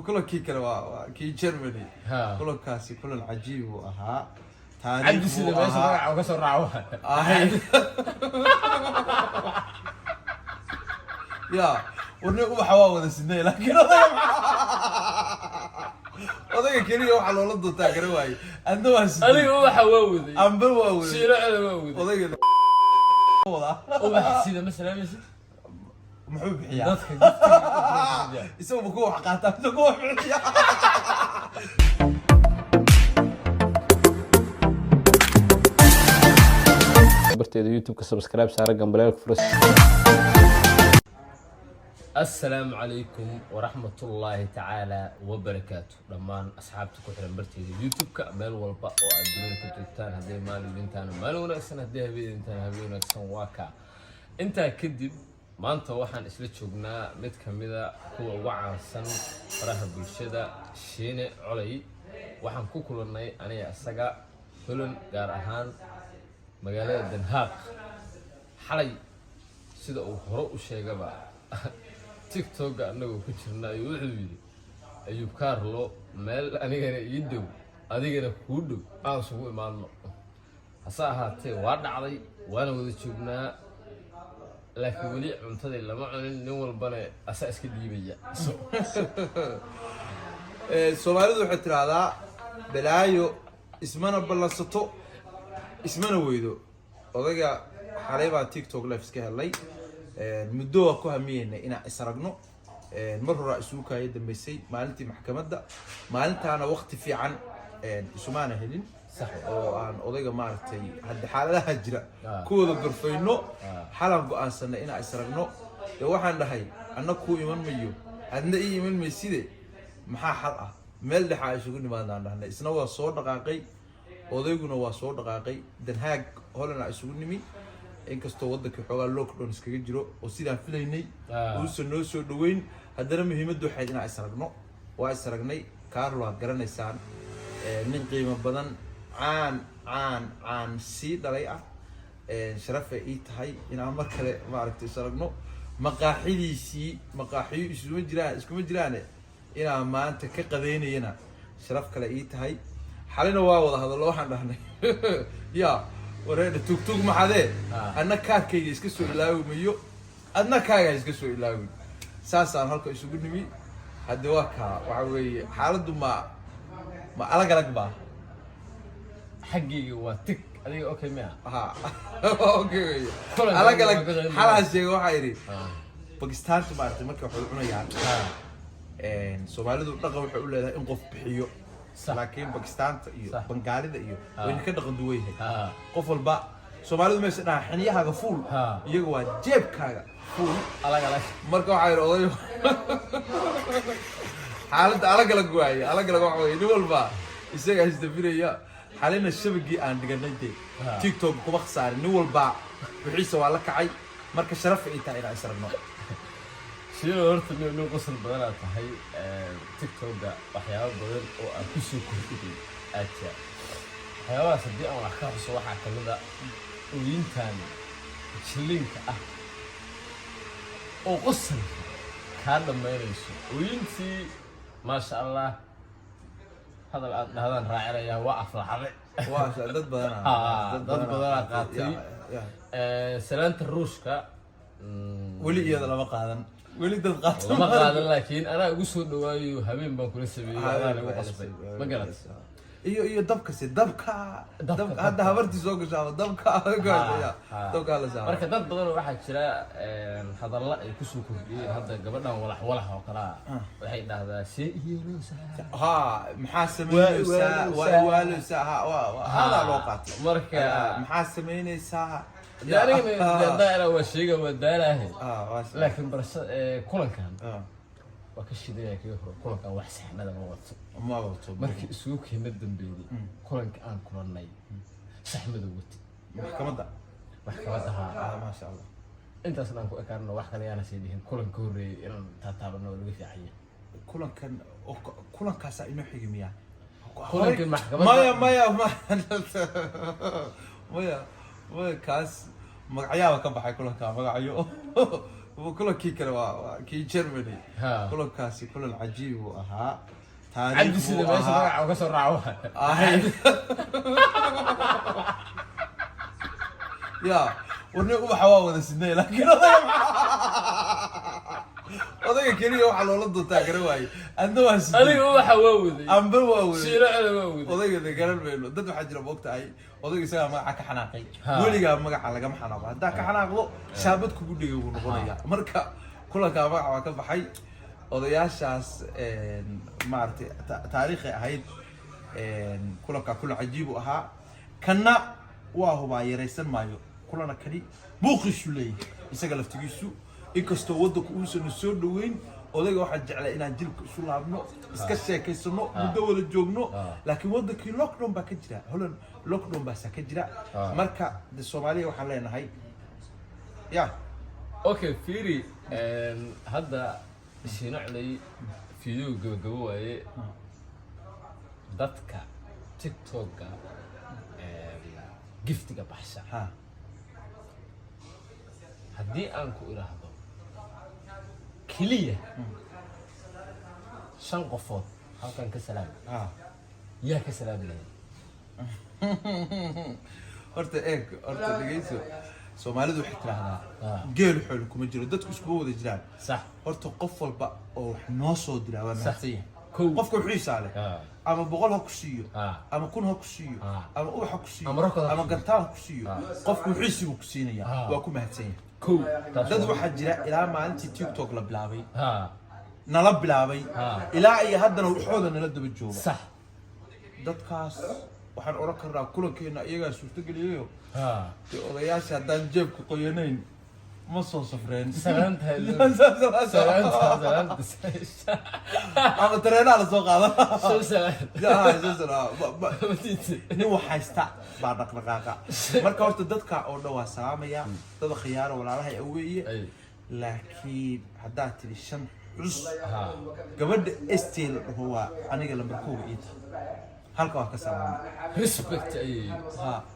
Kulankii kale waa kii Germany. Kulankaasi kulan cajiib uu ahaa. Cabdi Taariikh sida buu meesha ahaa. magaca ka soo raaco. Ahay. Ya warni ubaxa waa wada sidnay, laakiin odayga keliya waxaa loola doontaa gara waaye. Adna waa sidnay. Aniga ubaxa waa waday. Amba waa waday. Shiiracda waa waday. Odayga wada. Ubax sida ma salaamaysid. Muxuu bixiyaa? Dadka giftiga. Isagu ma kuwa wax qaataa mise kuwa wax bixiya? Barteeda YouTube-ka subscribe saara, gambaleelka furas. Assalaamu calaykum waraxmatullaahi tacaala wabarakaatu, dhammaan asxaabta ku xiran barteeda YouTube-ka meel walba oo aad dunida ka joogtaan. Hadday maalin idintaana maalin wanaagsan, hadday habeen idintaana habeen wanaagsan. Waa kaa intaa kadib, maanta waxaan isla joognaa mid ka mida kuwa ugu caansan faraha bulshada, Shiine Coley. Waxaan ku kulannay aniga isaga Holland, gaar ahaan magaalada Den Haag, xalay. Sida uu hore u sheegaba, TikTok-ga annagoo ku jirna ayuu wuxuu yidhi: "Ayub Carlo, meel anigana ii dhow, adigana kuu dhow aan isugu imaanno." Hase ahaatee waa dhacday, waana wada joognaa, laakiin weli cuntadii lama cunin. Nin walbana asaa iska dhiibaya. Soomaalidu waxay tidhaahdaa balaayo ismana ballansato, ismana weydo. Odayga xalay baan TikTok live iska helay. Muddo waa ku hamiyeynay inaan is aragno. Mar horaa isugu kaaya dambeysay maalintii maxkamadda. Maalintaana waqti fiican isumaana helin oo aan odayga maaragtay hadda xaaladaha jira ku wada gorfayno. Xalaan go-aansanay inaan is aragno. Dee waxaan dhahay, anna kuu iman mayo, adna ii iman mayside, maxaa xal ah? Meel dhexaa isugu nimaadaan dhahnay. Isna waa soo dhaqaaqay, odayguna waa soo dhaqaaqay. Den Haag, Holland isugu nimi, inkastoo waddankii xoogaa lockdown iskaga jiro oo sidaan filaynay uusan noo soo dhaweyn, haddana muhiimaddu waxayd inaan is aragno. Waa is aragnay. Carlo aad garanaysaan, nin qiimo badan, caan caan caan sii dhalay ah. Sharafay ii tahay inaan mar kale maaragtay is aragno. Maqaaxidiisii, maqaaxiyo isuma jiraan, iskuma jiraane, inaan maanta ka qadaynayana sharaf kale ii tahay. Xalina waa wada hadallo. Waxaan dhahnay, ya wareedha, tugtug maxadee? Anna kaarkayga iska soo ilaawi mayo, adna kaaga iska soo ilaawin. Saasaan halka isugu nimi. Hadde waa kaa, waxa weeye xaaladdu ma alag alag baa. Xaggayga waa tig, adiga okay miya? Ha, okay weye. Kulanka alag alag. waa ka qayb. Xalaha sheega, waxaa yidhi Bakistaantu maaragtay markay waxay cunayaan, Soomaalidu dhaqan waxay u leedahay in qof bixiyo, laakiin Bakistaanta iyo Bangaalida iyo wayna ka dhaqan duwan yahay. Qof walba, Soomaalidu maysa dhaha xiniyahaaga fuul, iyaga waa jeebkaaga fuul. Alag alag. Marka waxaa yidhi oday, xaaladda alag alag waaye. Alag alag waxa weye nin walba isagaa isdafinaya. Xalina shabagii aan dhiganay dee TikTok kuma khasaarin, nin walba wixiisa waa la kacay. Marka sharaf ay tahay inaan is aragno. Shiino, horta nin qosol badanaa tahay. TikTok-ga waxyaabo badan oo aan kusoo kordhigay aad jira. Waxyaabahaas haddii aan wax ka xuso, waxaa kamid a ooyintan jilliinka ah oo qosolka kaa dhammaynayso. Ooyintii, maasha Allah, hadal aad dhahdaan raacinaya, waa aflaxday. Waa dad badanaa. Dad badanaa qaatay. Ya. Salaanta Ruushka Weli iyada lama qaadan, weli dad qaata. Lama qaadan, laakiin anaa ugu soo dhawaayo. Habeen baan kula sameeyey, anaa lagu qasbay, ma garat? Iyo dabka se dabka. Dabka, dabka hadda dabka. Habartii soo gashaaba dabka, ya dabka la saaro. Marka dad badan oo waxaa jira hadalla ay kusoo kordhiyeen. Hadda gabadhan walax walax oo kale ah waxay dhahdaa: "See iyeeloosaa?" Ha, maxaa samaynaysaa? Waa waa iwaaleysaa. Ha, waa hadaa loo qaatay. Marka maxaa samaynaysaa? Dee anigana dee waa sheega, waa daalahe. Waa Laakiin barasha kulankan waa ka shidaya kii hore. Kulankan wax saxmada ma wato. Ma wato. Markii isugu keena dambeeyey kulanka aan kulannay, saxmada wati. Maxkamadda. Maxkamadda, haa. Ah, maasha Allah. Intaasna aan ku ekaanno, wax kale yaana sii dhihin. Kulanka horreeyey inaan taataabano waa laga fiican yahay. Kulankan oo kulankaasaa inoo xigi miyaa? Kulankii maxkamadda. Maya, maya, maya, maya, maya, kaas magacyaaba ka baxay. Kulanka magacyo Kulankii kale waa kii Germany. Kulankaasi kulan cajiib buu ahaa. Cabdi Taariikh sida buu meesha ahaa. magaca uga soo raaco. Ahay. Ya warni, ubaxa waa wada sidnay, laakiin odayga keliya waxaa loola doontaa gara waaye. Anda waa sidnay. Aniga ubaxa waa waday. Amba waa waday. Shiilo cele waa waday. Odayga de garan mayno. Dad waxaa jira, moogtahay, odayga isagaa magaca ka xanaaqay. Weligaa magaca lagama xanaaqo. Haddaa ka xanaaqdo, shaabad kugu dhigay buu noqonaya. Marka kulankaa magaca waa ka baxay odayaashaas. Maaragtay, taariikhay ahayd. Kulankaa kulan cajiib u ahaa. Kanna waa hubaa, yaraysan maayo. Kulana kani buuqiisu leeyahay isaga laftigiisu, inkastoo waddanku uusan soo dhaweyn. Odayga waxaan jeclay inaan jilka isu laabno, iska sheekaysano, muddo wada joogno. Laakiin waddankii lockdown baa ka jira. Holland lockdown baasaa ka jira. Marka de Soomaaliya waxaan leenahay ya. Okay, fiiri, hadda Shiino Culey video gabagabo waaye. Dadka TikTok-ga giftiga baxsha, haddii aan ku idhaahdo keliya shan qofood halkan ka salaami, yaa ka salaami lahayd? Horta eeg, horta dhegeyso. Soomaalidu waxay tidhaahdaa geelu xoolo kuma jiro. Dadku iskuma wada jiraan. Horta qof walba oo wax noo soo diraa waa mahadsan yahay. Kow. Qofka wuxuusaa leh, ama 100 ha ku siiyo, ama 1000 ha ku siiyo, ama ubax ha ku siiyo, ama rokod ha ku ama siiyo. Gantaal ha ku siiyo, qofku wuxuusii buu ku siinaya. Waa ku mahadsan yahay. Kow taas. Dad waxaa jira ilaa maalintii TikTok la bilaabay nala bilaabay, ilaa iyo haddana waxooda nala daba jooga. Dadkaas waxaan odhan karnaa kulankeena iyagaa suurtageliyayo. Dee odayaasha haddaan jeebka qoyanayn ma soo safreen. Salaanta, salaanta, salaanta. Ama tareenaa la soo qaada. Soo salaan. Nin wax haysta baa dhaqdhaqaaqa. Marka horta dadka oo dhan waa salaamaya, dada khiyaaro walaalahay aweeye. Laakiin haddaad tidhi shan xus, gabadha st la dhaho waa aniga lambar kooga iita. Halka waa ka salaamay. Respect ayay.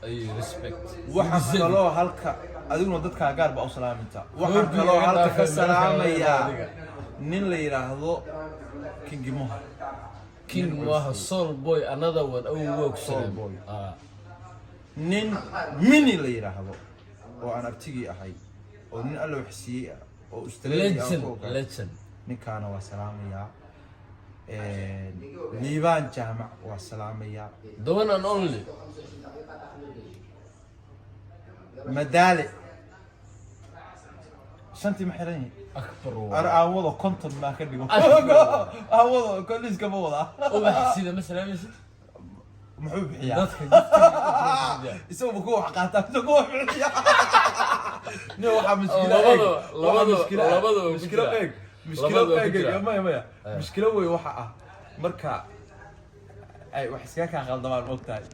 Ayay, respect. Waxaan kaloo halka, adiguna dadkaa gaar baa u salaaminta, waxaan Hoobi kaloo iga halka ka dhaafay, salaamayaa adiga. nin la yidhaahdo Kingimoha. King Moha, Soul Boy, another one. Oh, work. Soul Boy. Nin Mini la yidhaahdo oo aan abtigii ahay, oo nin Alla wax siiyey ah, oo Australia aan Legend. ku ogaa. Legend. Ninkaana waa salaamayaa. Liibaan Jaamac waa salaamayaa. The one and only. Madaale. Shantii ma xiran yihiin? Akbar. Ar aan wado 50 maa ka dhigo? Akbar. Aan wado koliska ma wadaa? Ubax sida ma salaamaysid? Muxuu bixiyaa? Dadka giftiga. Isagu ma kuwa wax qaataa mise kuwa wax bixiya? Nin waxaa mushkila eeg. Labadaba- Waxaa labadaba ku mushkilo jira. eeg, mushkilo Labadaba ku eeg jira. Eeg, maya, maya, mushkilo wey. Waxa ah marka ay wax iskaga kaa qaldamaan, ogtahay,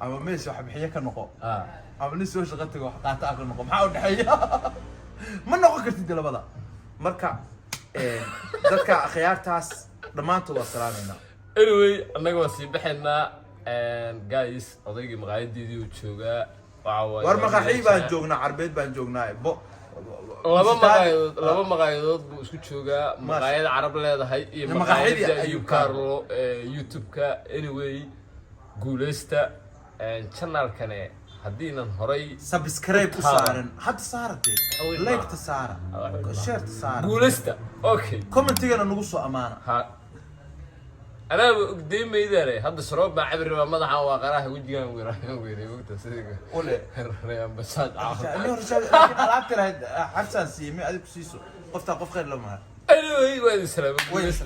ama meesha wax bixiye ka noqo, ama nin soo shaqo tago wax qaata ah ka noqo. Maxaa u dhexeeya? Ma noqon kartid de labada. Marka dadka akhyaartaas dhammaantood waa salaameynaa. Anyway, annaga waa sii baxaynaa, guys. Odaygii maqaayadeedii uu joogaa. Waxa waaye War maqaaxi baan joognaa, Carbeed baan joognaa bo. Laba maqaayadood buu isku joogaa, maqaayad Carab leedahay iyo Iyo maqaaxidii maqaayada Ayub Ayub Carlo. Carlo ee YouTube-ka. Anyway, guuleysta. Channelkane haddiinan horay Subscribe u taaban. saaran, hadda saarate. Weyn Like-ta saara, share-ta saara. Guuleysta, okay. Commentigana nagu soo amaana. Ha, anaaba ogdeymaydaane. Hadda sharoob baa cabri rabaa. Madaxan waa qaraha, wejigaan weeraan weynay, mogta sidii Ole. Rayaan Basaad. Alaabta lahayd xabsaan siiyey, may adig ku siiso qoftaa. Qof khayr lama. Anyway, waa idin salaamay. Way. Guuleysta.